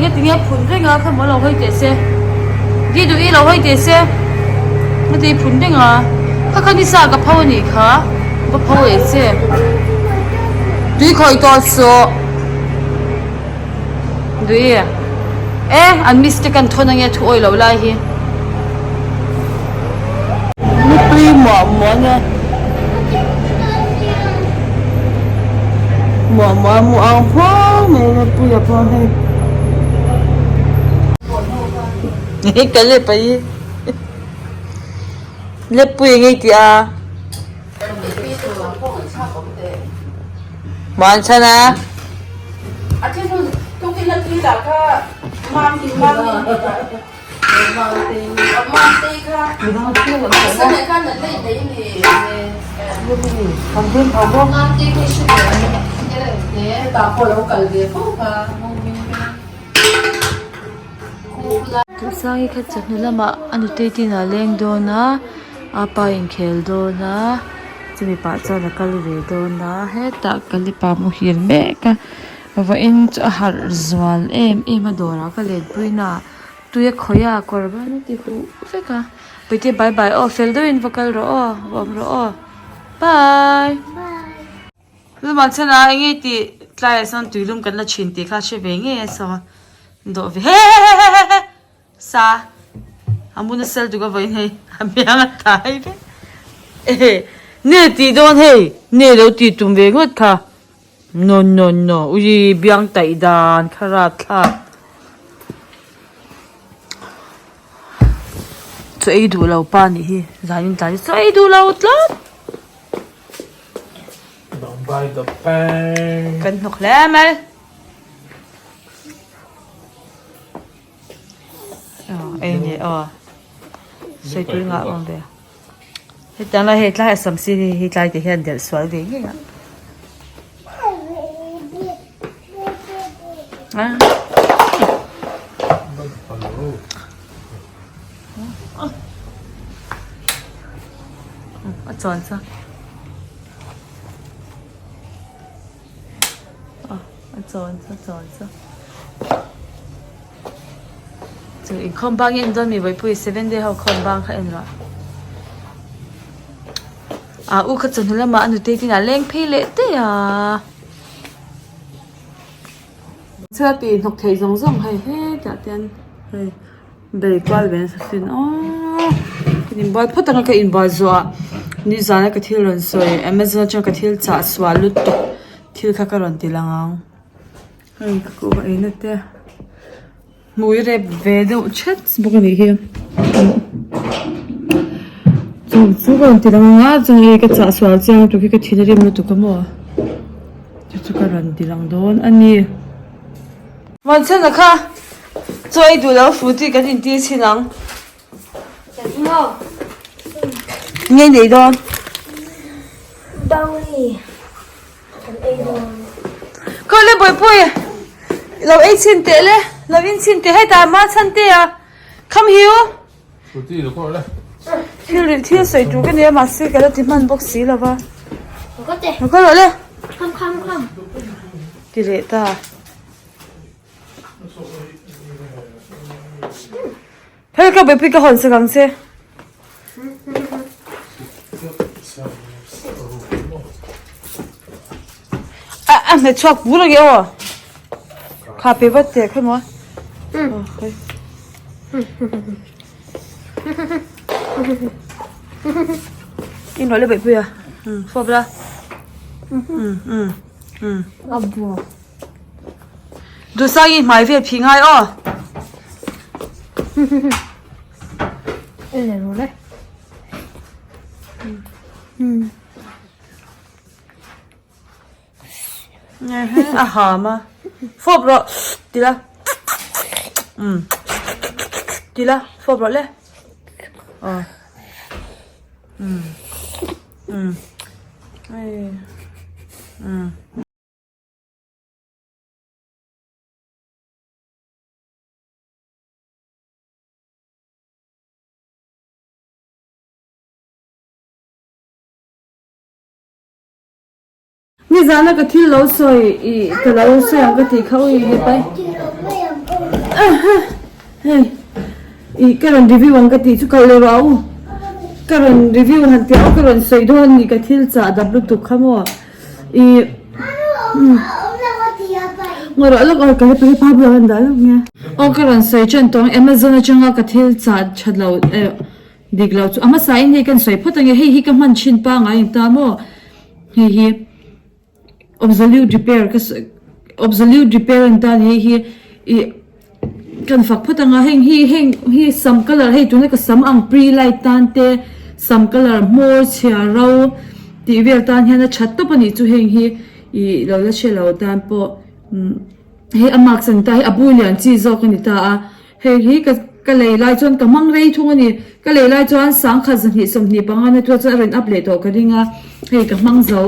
engatinge a phun reng a kha maw lo hawi teh se di duh i lo hawi teh se heti i phun reng a kha kha nisa ka pho anih kha va pho leh che tui khawih tawh suh duh i e an mistake an thawn ange thu awih loh lai hi nutui muah muah nge. Muah muah a mu ang huau mai a puia pawh hei hei ka lep a hi lep pui eng nge tih a muan chhan a. Duhsangi kha chawhnu lamah a nutei te inah a leng dawn a a pa inkhel dawn a chumi pah chuan a kal ve dawn a hetah kalipa muhil mek a vawiin chu a harh zual em em a dawrah ka lenpui naah. Tui a khawih a kawr ban a ti huh vek a Puite bye bye aw fel deuhin va kal rawh aw va awm rawh aw bye Lalman chhan a eng nge tih tlaiah sawn tuilum kan la thin tih kha a hre ve ngei a saw dawh ve he he he he he sa a mun a sel tuk a vawiin hei a biang a tai vek ehe nge tih dawn hei nge lo tih tum ve ngawt kha. No no no ui biang taih dan kha rat thlak chaw ei duh lo pa nih hi zanin tlai chu chaw ei duh lo tlat kan hnawk hle mai aw ei ni aw sawi tui ngah awm ve. Hetiang lai hei tlai a sam si hi tlai te hian delh sual ve ngei a. A chuan sa. A chuan sa chuan sa. Chu inkhawm bang i en dawn mi Vawipui seven day ho khawm bang kha en rawh. A u kha chawhnu lamah a nutei tin a leng phei leh daih a. Chhia tih hnawk theih zawng zawng hei hetah te hian hei bei kual ve nasa sin aww ka inbual phawt anga ka inbual zawh ah nizan a ka thil rawn sawi amazon atanga ka thil chah sual lutuk thil kha ka rawn ti lang ang. Hei ka kuhva eina te hmui rep ve deuh thet bawk a nih hi chu chu ka rawn ti lang ang a chuan hei ka chah sual chiang lutuk hi ka thin a rim lutuk a maw chu chu ka rawn ti lang dawn a ni. Vanchhana kha chaw ei duh lo frutty kan intir chhin ang. Nge nei dawn? Brownie. Kan ei dawn. Khaw le Bawihpui, lo ei chhin teh le, lo in chhin teh hetah ma chhan te a, kham hi u. Scooty lo kawr le. Thil rih thil sawi tur ka nia mahse ka la ti hman bawk si lo va. Ka te. Lo kal rawh le. Kham kham kham. Ti leh ta. Hei ka Bawihpui ka hawn sak ang che. A a hmet chhuak bur ange aw kha pe vat teh khawi maw khawi in rawh le beih pui a fawp la a buak duhsang i hmai vel phih ngai aw. A ham a fawp rawh ti la umm ti la fawp rawh le aw umm umm umm. Nizana ka thil lo sawi i ka lo sawi ang ka tih kha ui he pai. Hei ih ka rawn review ang ka tih chu kal leh rawh a u ka rawn review han tih a ka rawn sawi dawn a ni ka thil chah dap lutuk kha maw ih umm ngaw rawh lawk aw ka hepa hepa bulah ka dah lawk nia aw ka rawn sawi tan tawh ang amazon atanga ka thil chah that lo eh dik lo chu a hmasa in hei ka sawi phawt ange hei hi ka hman thin pangai ang ta maw hei hi. Absolute repair ka sawi absolute repair an ta ni hei hi ih kan fak phawt anga heng hi heng hi sam colour hei tuna ka sam ang pre light tan te sam colour hmawr chhia ro tih vel tan hian a that tawp a nih chu heng hi ih lo la hre lo tan pawh umm hei a mask an ta hi a bu lian chi zawk a ni ta a. Hei hi ka ka lei lai chuan ka hmang rei thung a ni. Ka lei lai chuan sangkhat zahnih 25 na tura chuan a rawn up leh tawh ka ring a, hei ka hmang zo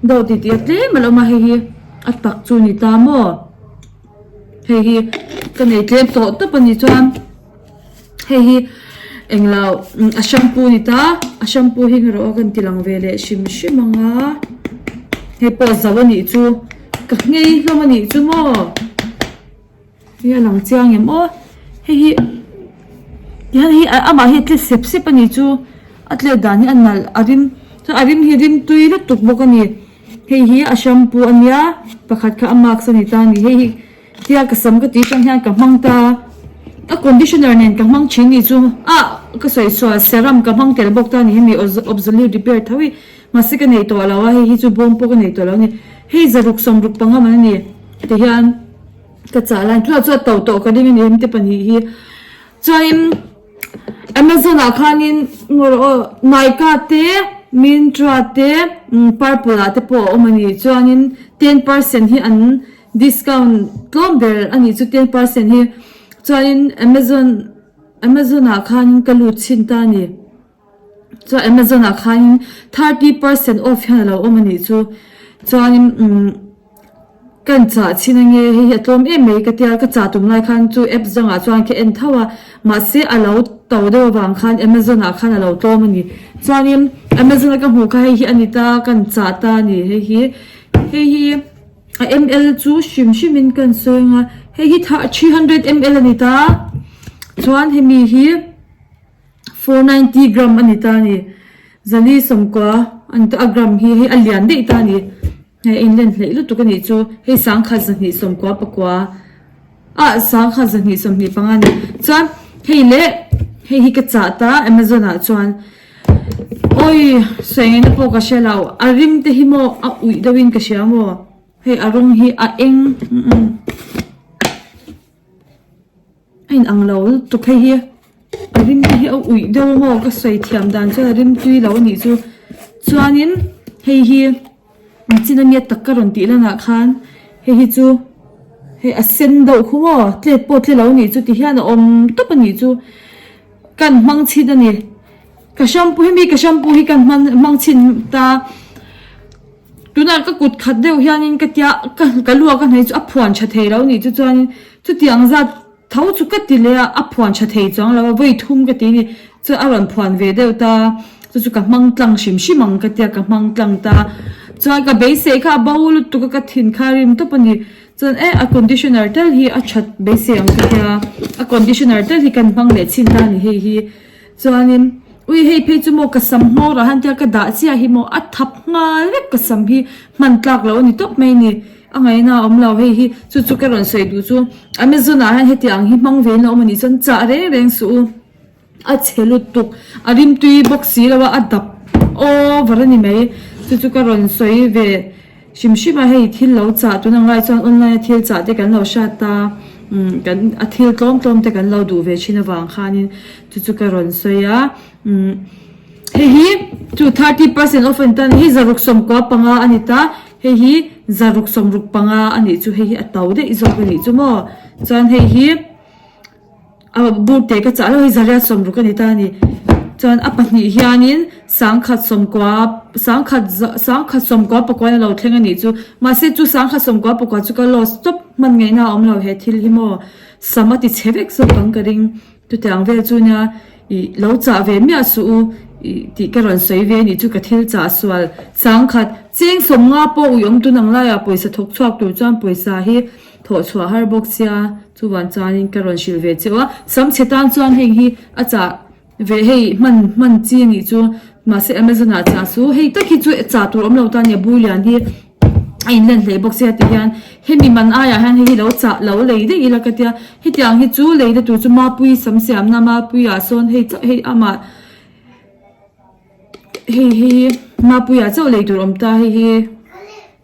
deuh tih tih a tlem a lo awm a, hei hi a tak chu ni ta maw? Hei hi ka nei tlem tawh tawp a ni chuan hei hi englo a shampoo ni ta, a shampoo hi erawh a kan ti lang ve leh hrim hrim ang a, hei pawh zo a nih chu ka nghei hlawm a nih chu maw? Hei a lang chiang em aw hei hi tihian hei amah hi a tle sep sep a nih chu a tlet dan hi a nalh a rim chuan a rim hi rim tui lutuk bawk a ni hei hi a shampoo a nia pakhat kha a mask a ni ta a ni hei hi tia ka sam ka tih atang hian ka hmang ta a conditioner nen ka hmang thin nih chu ah ka sawi sual serum ka hmang tel bawk ta a ni hemi absolute repair tho hi mahse ka nei tawh lo a hei hi chu bawm pawh ka nei tawh lo a ni hei zaruk sawmruk panga man a ni tihian. Ka chah lai tluah chu a to tawh ka ring a ni hemi te pahnih hi chuanin Amazon ah khanin ngaw rawh aw Nykaa te Myntra te Purple ah te pawh a awm a ni chuanin 10% hi an discount tlawm ber a nih chu 10% hi chuanin Amazon Amazon ah khanin ka lut chhin ta a ni chuan Amazon ah khanin 30% off hian a lo awm a nih chu chuanin umm. Kan chah chhin ange hei hi a tlawm em mai ka tia ka chah tum lai khan chu apps dangah chuan ka en tho a mahse a lo to deuh avang khan Amazon ah khan a lo tlawm a ni chuanin Amazon a ka hmuh kha hei hi a ni ta kan chah ta a ni hei hi hei hi a ml chu hrim hrim in kan sawi ang a hei hi 300 ml a ni ta chuan hemi hi. 490 gram a ni ta a ni. Zali 90 a ni ta a gram hi hei a lian daih ta a ni. Hei a inlen hleih lutuk a nih chu hei sangkhat zahnih 90 pakua ah sangkhat zahnih 25 a ni. Chuan hei leh hei hi ka chah ta Amazon ah chuan awi sawi ngaihna pawh ka hre lo a rim te hi maw a uih deuhin ka hria maw hei a rawng hi a eng. A in ang lo lutuk hei hi a rim te hi a uih deuh a maw ka sawi thiam dan chuan a rim tui lo a nih chu chuanin hei hi chin ania tak ka rawn tih lanah khan hei hi chu hei a sen deuh khu maw tlet pawh tle lo a nih chu ti hian a awm tawp a nih chu kan hmang chhin a ni ka shampoo hemi ka shampoo hi kan hman hmang chhin ta. Tunah ka kut khat deuh hianin ka tia ka ka lu ah ka hnaih chu a phuan tha thei lo nih chu chuanin chutiang zat tho chu ka ti leh a a phuan tha thei chuang lo a vawi thum ka ti a ni chuan a rawn phuan ve deuh ta chu chu ka hmang tlang hrim hrim ang ka tia ka hmang tlang ta chuan ka beisei kha a bo lutuk a ka thin kha a rim tawp a ni chuan eh a conditioner tel hi a that beisei ang ka tia a conditioner tel hi kan hmang leh chhin ta a ni hei hi. Chuanin, Ui hei phei chu maw ka sam hmawr ah hian tia ka dah chiah hi maw a thap nghal vek ka sam hi hman tlak loh a ni tawp mai ni. A ngaihna a awm lo hei hi chu chu ka rawn sawi duh chu Amazon ah hian heti ang hi hmang ve in a awm a nih chuan chah reng reng suh u. A chhe lutuk a rimtui bawk si lo a a dap over a ni mai. Chu chu ka rawn sawi ve. Hrim hrim a hei thil lo chah tun ang lai chuan online a thil chah te kan lo hriat a umm kan a thil tlawm tlawm te kan lo duh ve thin avang khanin chu chu ka rawn sawi a umm hei hi chu 30% off a ni ta a ni hei zaruk 90 panga a ni ta hei hi zaruk 60 panga a nih chu hei hi a to daih zawk a nih chu maw chuan hei hi. A bur te ka chah lo hi zariat 60 a ni ta a ni. Chuan a pahnih hianin sangkhat 90 sangkhat sangkhat 90 pakua in a lo thleng a nih chu. Mahse chu sangkhat 90 pakua chu ka loss tawp hman ngaihna a awm lo he thil hi maw. Sam a ti chhe vek zawk ang ka ring. Chutiang vel chu nia ih lo chah ve miah suh u ih tih ka rawn sawi ve a nih chu ka thil chah sual. Sangkhat cheng 50 pawh ui awm tun ang laiah pawisa thawk chhuak tur chuan pawisa hi. Thawh chhuah har bawk sia chuvang chuanin ka rawn hrilh ve cheu a. Sam chhe tan chuan heng hi a chah ve hei hman hman chi a nih chu mahse Amazon ah chah su hei tak hi chu chah tur awm lo ta nia bui lian hi a in len hlei bawk sia ti hian hemi man aiah hian hei hi lo chah lo lei daih ila ka tia hetiang hi chu lei na tur chu mapui sam siamna mapui ah sawn hei chauh hei amah Hei hi Mapuia chauh lei tur awm ta hei hi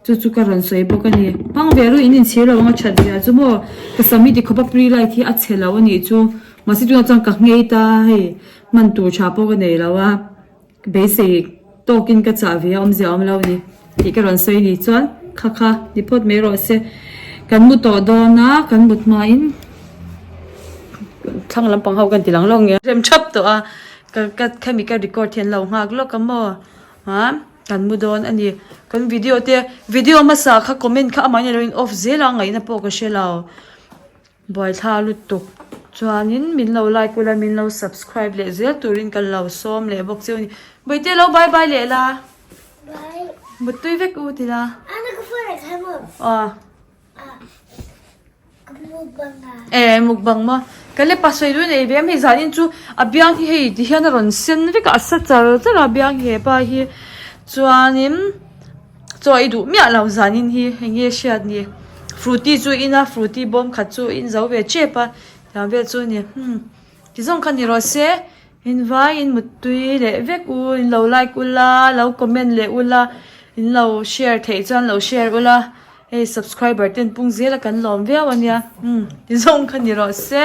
chu chu ka rawn sawi bawk a ni hmang ve ru in inchhir lo anga that zia chu maw ka sam hi tikhawp a pre light hi a chhe lo a nih chu mahse tunah chuan ka nghei ta hei hman tur tha pawh ka nei lo a beisei tawkin ka chah ve a awmzia awm lo a ni tih ka rawn sawi a ni chuan kha kha ni phawt mai rawh se kan mu tawh dawn a kan mut hmain thlang lampang ho kan ti lang lawk nge rem thap tawh a. Ka ka khami ka record hi an lo nghak lawk a maw ah kan mu dawn a ni kan video te video hmasa kha comment kha amah in alo in off zel a ngaihna pawh ka hre lo buaithla lutuk chuanin min lo like ula min lo subscribe leh zel turin kan lo sawm leh bawk cheu a ni bawihte lo bye bye leh la muttui vek u ti la aw. Eh mukbang maw ka le pasawih lu nei ve a hei zanin chu a biang hi hei ti hian a rawn sen vek a a sa char char a biang hi hepa hi chuanin chaw a ei duh miah lo zanin hi eng nge hriat ni frooti chu a in a frooti bawm khat chu a in zo ve tep a tiang vel chu a ni hmm ti zawng kha ni rawh se Invaiin muttui leh vek u, in lo like ula, lo comment leh ula, in lo share theih chuan lo share ula, hei subscriber ten pung zela kan lawm viau ania, umm ti zawng kha ni rawh se.